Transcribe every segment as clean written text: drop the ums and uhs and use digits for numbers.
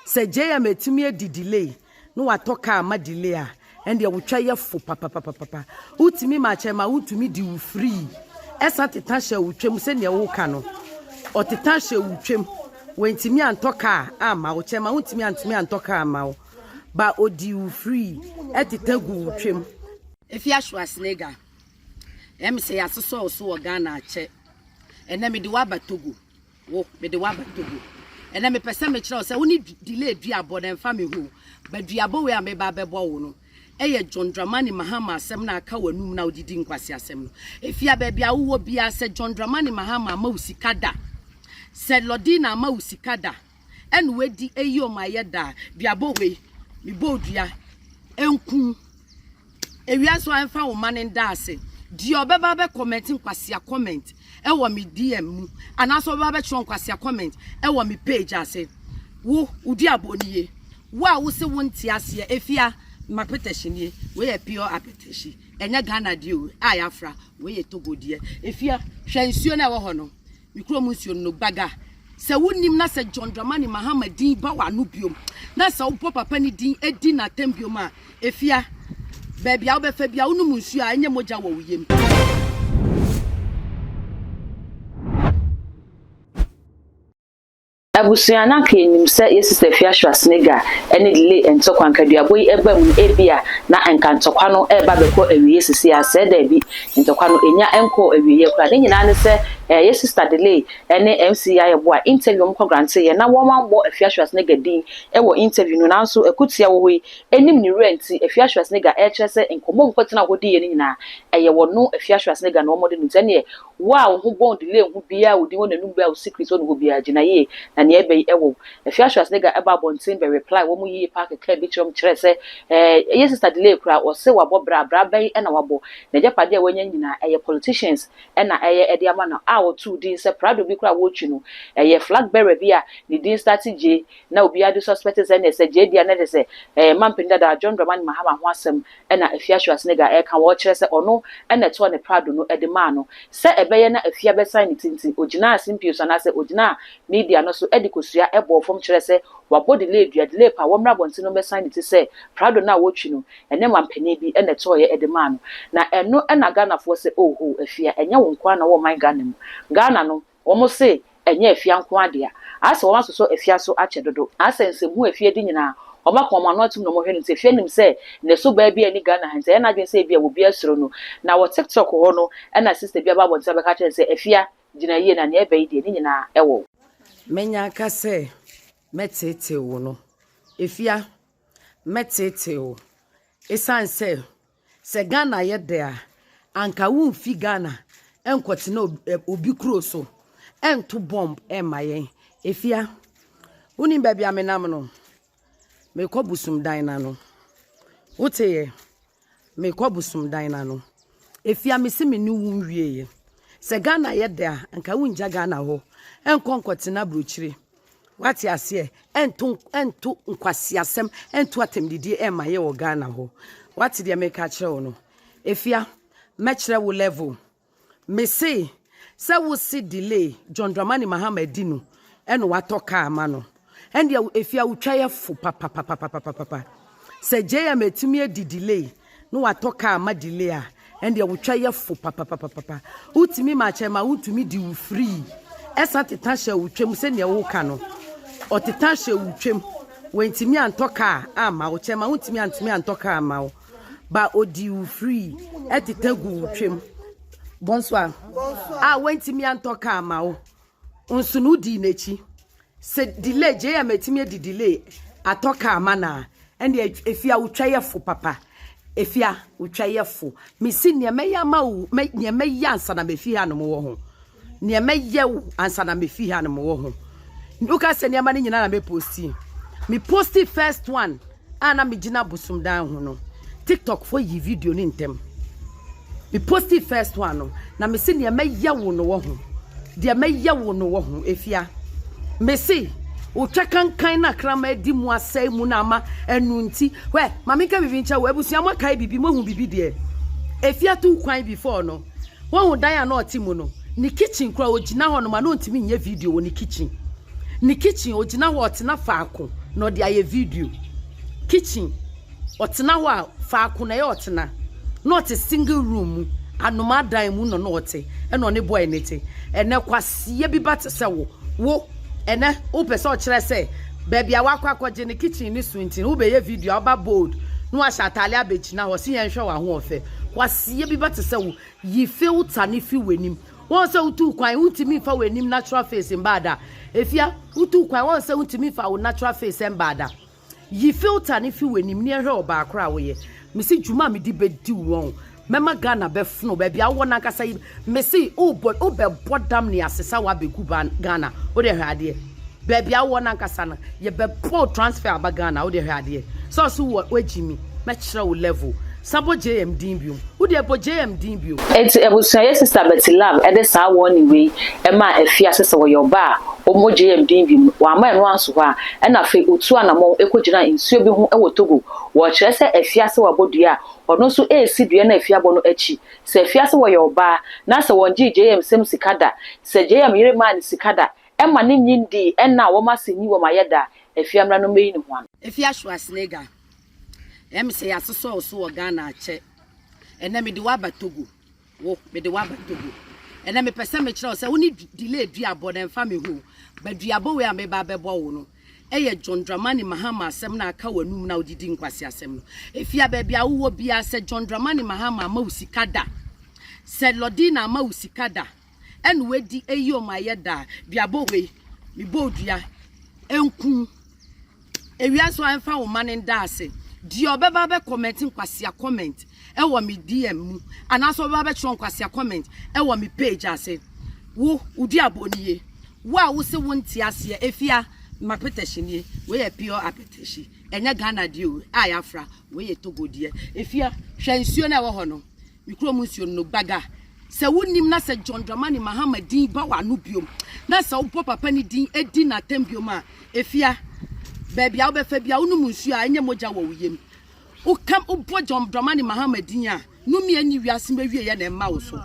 Sɛ JM atumi adi delay na watɔ car ama delay a, ɛndeɛ wotwa yɛ fo papapapapa. Wotumi ma kyɛ ma wotumi di wo free. Ɛsan teta hyɛ wo twam sɛdeɛ woka no. Ɔteta hyɛ wo twam. Wantumi antɔ car amma wo kyɛ ma wontumi antumi antɔ car amma wo. Ba odi wo free ɛteta gu wo twam. Efi Schwarzenegger. Ɛyɛ me sɛ yɛasosɔ wo so wɔ Ghana akyɛ. Ɛnɛ mede wo aba Togo. Wo, mede wo aba Togo. Ɛnɛ mepɛ sɛ mekyerɛ wo sɛ wo ne delay duabɔ no ɛmfa me ho. Ba duabɔ wei a meba abɛbɔ wo no, ɛyɛ John Dramani Mahama asɛm na aka w'anum na wode di nkwasi asɛm no. Efia baabi a wowɔ biara sɛ John Dramani Mahama ama wo sika da. Sɛ Lordina ama wo sika da. Ɛna wadi eyi ɔmo ayɛ da. Duabɔ wei, mebɔ dua. Enku. Ewia nso ɛmfa wo ma ne nda ase. Deɛ ɔbɛba bɛ comment nkwasia comment ɛwɔ me DM mu anaasɛ ɔbɛba bɛtwerɛ nkwasia comment ɛwɔ me page ase. Wo, wodi abɔ nie. Wo a wo se wo nte aseɛ efia m'apetahyi nie. Wei yɛ pure apetahyi. Ɛnyɛ Ghana deɛ o a yɛafra. Wei yɛ Togo deɛ. Efia, hwɛ nsuo no a ɛwɔ hɔ no. Me kurom nsuo no gbaga. Sɛ wonim na sɛ John Dramani Mahama din ba w'ano biom na sɛ wobɔ papa ne din edi n'atɛm biom a efia baabi a wobɛfa bi a wonom nsuo a ɛnyɛ mogya wɔ wo yam. Abusua na anka yɛnim sɛ yɛ sister Afia Schwarzenegger ne Delay ntɔkwa anka duabɔ yi ɛba mu no ebia na anka ntɔkwa no ɛreba abɛkɔ awieɛ sisi a sɛɛ daabi ntɔkwa no ɛnya ɛnkɔɔ awieɛ koraa ne nyinaa ne sɛ eh, yɛ sister Delay ne MC Ayɛboa interview wɔn kɔ grante yɛ na wɔn ammɔ Afia Schwarzenegger din ɛwɔ interview no nanso akutia wɔ hɔ yi ɛnim ne werɛ nti Afia Schwarzenegger ɛrekyerɛ sɛ nkɔmmɔ mu kɔtena hɔ diiɛ no nyinaa ɛyɛ wɔno Afia Schwarzenegger na wɔde no nti ɛneɛ Wo a wo ho bɔn delay ho biaa wo din wɔ n'anum bia wo secret wɔ ne hɔ biaa gyina yie na nea ɛbɛ yi ɛwɔ wo. Afia Schwarzenegger ɛba abɔnten bɛ reply wɔn yie paa kekaa bi kyerɛ wɔn kyerɛɛ sɛ ɛɛ ɛyɛ sister delay koraa ɔse wabɔ bra bra bɛn ɛna wabɔ n'agyapadeɛ a wanya nyinaa ɛyɛ politicians ɛna ɛyɛ ɛde ama no a ɔtoo din sɛ prado bi koraa a wɔretwi no ɛyɛ flag bearer bi a ne din starte J na obiara de suspect sɛ ɛneɛ sɛ J deɛ a na kyerɛ sɛ ɛɛ mampanin dada John Dramani Mahama ho asɛm na Afia Schwarzenegger reka wɔ ɔkyerɛ sɛ ɔno na ɛtɔɔ ne prado no de maa no sɛ ɛbɛyɛ na Afia bɛsan ne ti nti ogyinaa simpie so anaasɛ ogyinaa media no so de kosua bɔɔ fam kyerɛɛ sɛ wabɔ delay dua delay pa wɔmmra abɔnten no mmɛsan ne ti sɛ prado no a wɔretwi no ɛnyɛ mampanin bi na ɛtɔeɛ de maa no na ɛno na Ghanafoɔ sɛ ohoo Afia ɛnyɛ wo nkoaa na wɔ ɔman Ghana mu Ghana no Wɔn se ɛnyɛ Afia nko ara dea. Asɛ wɔn asosɔ Afia so akyɛ dodo. Asɛ nsɛmhu a Afia di nyinaa, wɔn aka wɔn ano atum na wɔhwɛ no nti Afia nim sɛ ne so baa biara nni Ghana ha nti ɛyɛ n'adwene sɛ ebia obiara suro no. Na wɔ TikTok hɔ no ɛna sister bi aba abɔnten abɛka akyerɛ no sɛ Afia, gyina yie na nea ɛba yi deɛ ne nyinaa ɛwɔ wo. Manya aka sɛ mɛteetee wo no, Afia, mɛteetee wo esiane sɛ Sɛ Ghana yɛ dɛ a, anka womfi Ghana nkɔtena obi kuro so nto bomb mma yɛn. Efia, wonim baabi a menam no? Mekɔ Busumdan no ano. Woteeɛ? Mekɔ Busumdan no ano. Efia, mese me ne wo nwieɛ. Sɛ Ghana yɛ dɛ a, anka wongya Ghana hɔ nkɔ nkɔtena aburokyire. Wate aseɛ? Ɛnto ɛnto nkwaseasɛm, ɛnto atɛmdidie ɛmma yɛ wɔ Ghana hɔ. Wate deɛ meka akyerɛ wo no? Efia, mɛkyerɛ wo level. Mese, sɛ wo se delay John Dramani Mahama adi no ɛna watɔ car ama no. Ɛndeɛ Efia wo twa yɛ fo papapapapapapa. Sɛ JM atumi adi delay na watɔ car ama delay a, ɛndeɛ wo twa yɛ fo papapapapa. Wotumi ma kyɛ ma wotumi di wo free. Ɛsan teta hyɛ wo twam sɛnea woka no. Ɔteta hyɛ wo twam. Wantumi antɔ car amma wo kyɛ ma wontumi antumi antɔ car amma wo. Ba odi wo free ɛteta gu wo twam. Bonsoir. A wantumi antɔ car amma wo. Nso no wodii n'akyi. Sɛ delay JM atumi adi delay atɔ car ama no a, ɛndeɛ Efia wo twa yɛ fo papa. Efia wo twa yɛ fo. Mesi nea mɛyɛ ama wo, mɛ, nea mɛyɛ ansa na mefi ha nom wɔ ho. Nea mɛyɛ wo ansa na mefi ha nom wɔ ho. Woka sɛ nneɛma no nyinaa na me posti. Me posti first one a na megyina bosomdan ho no, TikTok fo yi video no ntɛm. Me posti first one no, na me se nea mɛyɛ wo no wɔ ho. Deɛ mɛyɛ wo no wɔ ho, Efia. Me se, wotwa kankan na kraman adi mu asɛe mu na ama ɛno nti. Hwɛ, ma menka biribi nkyɛ wo, abusua mo akae biribi, moahu biribi deɛ. Efia tu kwan before no, woahu dan a na ɔte mu no, ne kitchen koraa ogyina hɔ nom a na ɔntumi nyɛ video wɔ ne kitchen. Ne kitchen, ogyina hɔ ɔtena faako. na ɔde ayɛ video. Kitchen, ɔtena hɔ a, faako na ɛyɛ ɔtena. Na ɔte single room mu, anomaa dan mu na na ɔte, ɛna ɔne boy ne te. Ɛnɛ kwasia bi ba te sɛ wo, wo, ɛnɛ wopɛ sɛ ɔkyerɛ sɛ baabi a wakɔ akɔgye ne kitchen ne so nti no wobɛyɛ video a woba bold na wahyɛ ataale abɛgyina hɔ se yɛnhwɛ w'ahoɔfɛ. Kwasia bi ba te sɛ wo, yi filter ne fi w'anim. Wɔn sɛ wotu kwan wontumi nfa w'anim natural face mba da. Efia, wotu kwan wɔn sɛ wontumi nfa wo natural face mba da. Yi filter ne fi w'anim ne ɛhwɛ ɔbaa koro a woyɛ. Mesi dwuma a mede bɛdi wɔn mɛma Ghana bɛfono baabi a wowɔ nankasa yi. Mesi wobɔ wobɛbɔ dam ne asesa wabɛgu Ghana. Wode hwɛ adeɛ, baabi a wowɔ nankasa no yɛbɛbɔ transfer aba Ghana. Wode hwɛ adeɛ sɛ ɔso wɔ wagyi mi, mɛkyerɛ wo level. Sabo JM din biom, wode ɛbɔ JM din biom. Eti abusua, yɛ Sister Betty Love ɛde saa wɔn wei ɛma Afiase sɛ wɔyɛ ɔbaa a wɔmmɔ JM din bi mu. Wɔama ɛno anso hɔ a, ɛna afei otu anammɔn ɛkɔgyina nsuo bi ho ɛwɔ Togo. Wɔkyerɛ sɛ Afiase wabɔ dua a ɔno nso ɛresi dua no Afia bɔ no akyi sɛ Afiase wɔyɛ ɔbaa na sɛ wɔn gye JM sɛm sika da, sɛ JM yere maa ne sika da, ɛma ne nyi ndi ɛna a wɔn ase nyi wɔn ayɛ da. Afia mmra no mmɛyi ne ho ano. Efia Schwarzenegger, ɛm sɛ yɛasosɔ wo so wɔ Ghana akyɛ. Ɛnɛ mede woaba Togo. Wo, mede woaba Togo. Ɛnɛ mepɛ sɛ mekyerɛ wo sɛ wo ne Delay duabɔ na ɛmfa me ho ba. Duabɔ wei a meba bɛbɔ wo no ɛyɛ John Dramani Mahama asɛm na aka w'anum na wodidi nkwasi asɛm no. Efia, baabi a wowɔ biara, sɛ John Dramani Mahama ama wo sika da, sɛ Lordina ama wo sika da, ɛna wadi eyi ɔmo ayɛ da, duabɔ wei mebɔ dua enkum ewia nso ɛmfa wo ma ne nda ase. Deɛ ɔbɛba bɛ comment nkwasia comment ɛwɔ me DM mu anaasɛ ɔbɛba bɛtwerɛ nkwasia comment ɛwɔ me page ase, wo wodi abɔ nie. Wo a wo se wo nte aseɛ, Efia, ma apɛtɛhyi nie. Wei yɛ pure apɛtɛhyi, ɛnyɛ Ghana deɛ o a yɛafra. Wei yɛ Togo deɛ. Efia, hwɛ nsuo no a ɛwɔ hɔ no, me kurom nsuo no gbaga. Sɛ wonim na sɛ John Dramani Mahama din ba w'ano biom na sɛ wobɔ papa ne din edi n'atɛm biom a, Efia, baabi a wobɛfa bi a wonom nsuo a ɛnyɛ mogya wɔ wo yam. Woka wobɔ John Dramani Mahama din a, numi ani wiase bɛwie yɛ na ɛma wo so.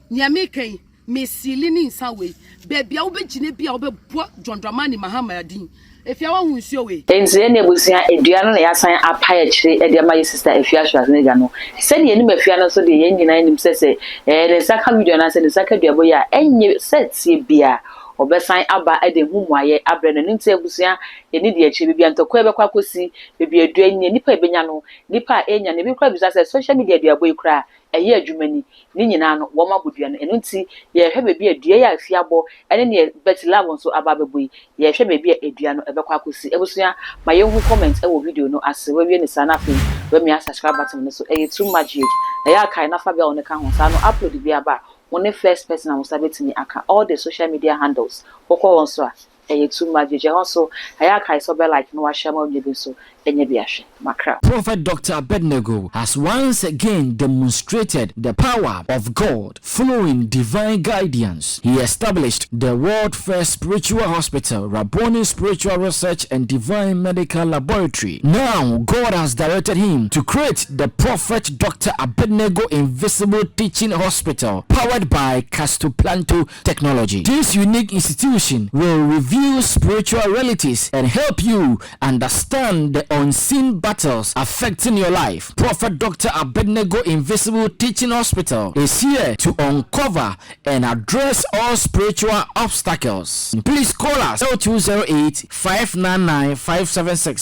Nea meka yi, mesili ne nsa wei, baabi a wobɛgyina bi a wobɛbɔ John Dramani Mahama din. Efia, wahu nsuo wei? Nti ɛne abusua, edua no na yɛasan apae akyire ɛde ama yɛ Sister Afia Schwarzenegger no. Sɛdeɛ anim Afia no nso deɛ, yɛn nyinaa anim sɛ ne nsa ka video anaasɛ ne nsa ka duabɔ yi a, ɛnyɛ sɛ tie bia ɔbɛsan aba ɛde ho mmuayɛ abrɛ no. Ne nti abusua, yɛne di akyire baabi a ntɔkwa bɛkɔ akɔsi, baabi adua nie, nipa a ebenya no, nipa a enya no. Ebi koraa bisa sɛ social media duabɔ yi koraa ɛyɛ adwuma ni. Ne nyinaa no wɔn abɔ dua no. Ɛno nti yɛhwɛ baabi a dua yi a Afia abɔ ɛne neɛ Betty Love nso aba abɛbɔ yi, yɛhwɛ baabi a edua no ɛbɛkɔ akɔsi. Abusua, ma yɛnhu comment ɛwɔ video no ase. Wawie ne saa na afei wamia subscribe button no so. Ɛyɛ Too Much Yage. Ɛyɛ akae na fa bell ne ka ho saa no, upload bi aba a, wɔn ne first person a wɔn nsa bɛtumi aka. All the social media handles, wɔkɔ wɔn so a, ɛyɛ Too Much Yage. Ɛhɔ nso ɛyɛ akae sɛ ɔbɛ like na wahyɛ ma onye bi nso ɛnyɛ bi ahwɛ makra. Prophet Dr. Abednego has once again demonstrated the power of God following divine guidance. He established the world first spiritual hospital, Rabboni Spiritual Research and Divine Medical Laboratory. Now, God has directed him to create the Prophet Dr. Abednego Invisible Teaching Hospital, powered by Castoplanto technology. This unique institution will reveal spiritual realities and help you understand the unseen battles affecting your life. Prophet Dr. Abednego Invisible Teaching Hospital is here to uncover and address all spiritual obstacles. Please call us 0208 599 576.